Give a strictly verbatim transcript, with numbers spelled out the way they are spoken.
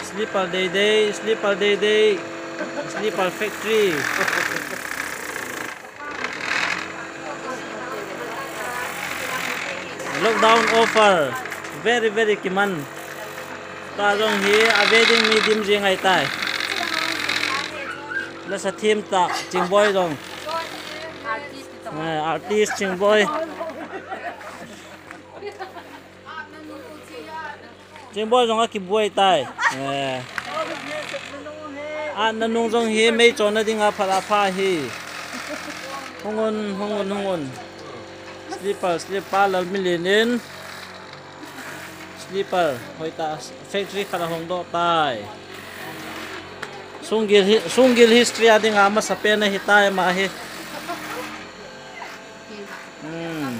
Slipper day day, slipper day day, slipper factory. Lockdown offer, very very kiman. Tua jong hi a wedding mi dim jing ahitai. Lasa thim ta Chingboi jong. Eh, artist Chingboi. Chingboi jong akibuai tai. Eh. Atna nung jong hi mei chonna dinga phat apha hi. Hung un, hung un, hung un. Slipper, slipper, Lalmilin in. Slipper, hoitah, factory khat ahong doh tai. Sunggil hi-, Sunggil history a dinga masapen ahitai ama hi. Hmm.